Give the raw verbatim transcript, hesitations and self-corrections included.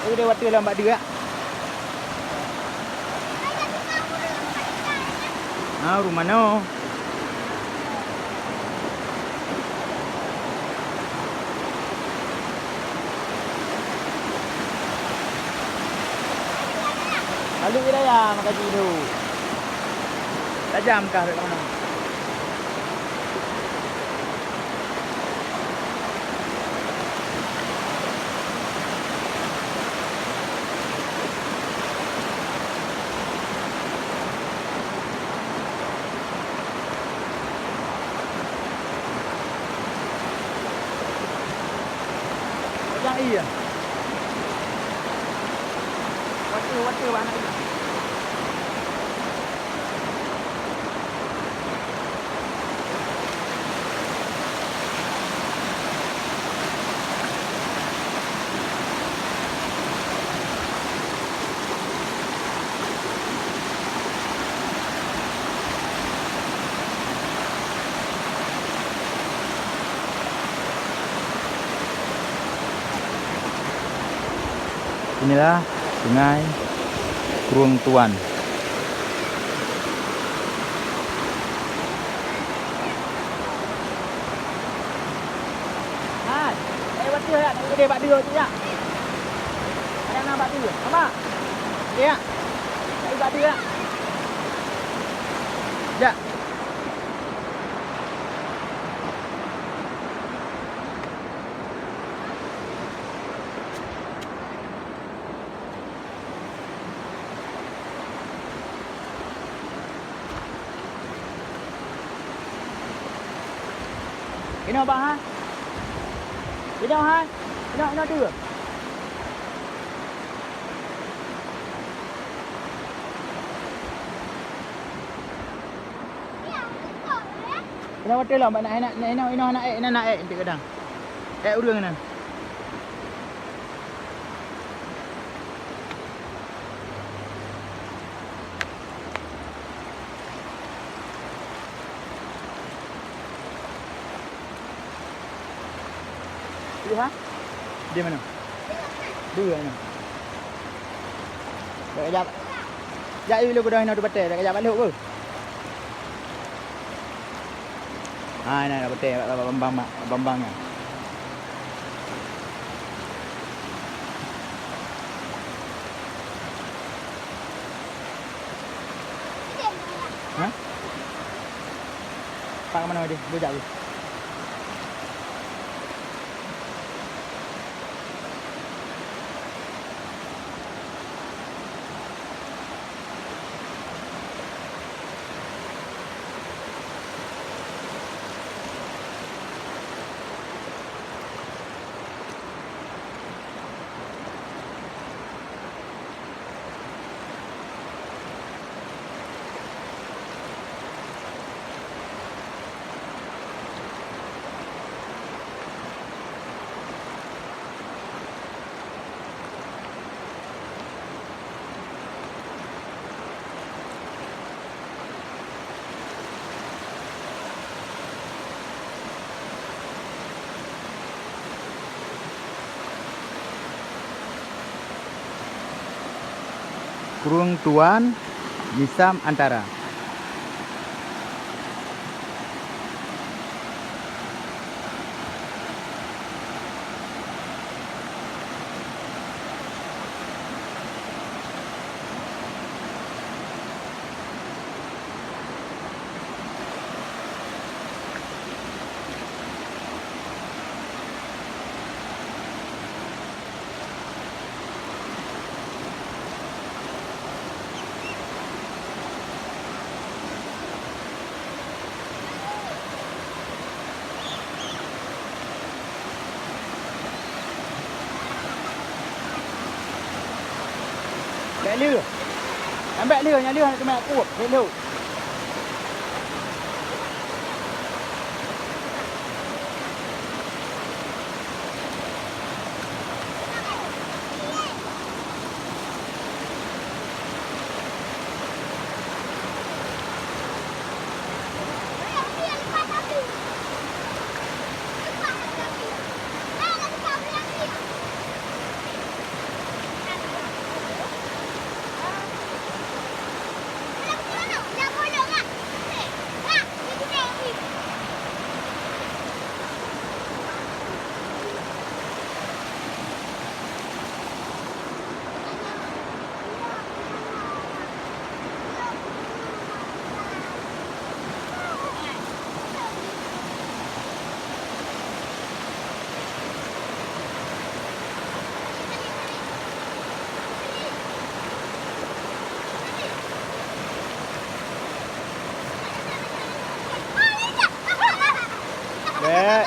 Udah watèe lam bak dia. Ah, rumah no. Lalu wilayah makajih tu. Tajam kah rot mana? Pajang ie. Watèe, watèe bak anak ie. Inilah Sungai Krueng Tuan. Hai, eh, watèe ya, tak boleh bak dia tu ya. Ada nak bak dia. Apa? Ya. Tak bak dia. Ya. Inoe bah, ha? Inoe, ha? Inoe, inoe dua. Inoe watèe lom, nak, nak, nak, inoe, inoe anak ék, inoe anak ék, nanti kadang. Ék ureueng nyan. Dua, ha? Di mana? Dua, ha? Dak kajak. Jak dulu, kudong inoe batèe, dak kajak balok ke? Ha, inoe batèe, bambang, bambang nyan. Ha? Pak ke mana dia? Bujak tu. Krueng Tuan, Misam Antara. Bèk lheueh. Ambek lheueh, nyang lheueh hana teuma kuep, lheueh. Eh,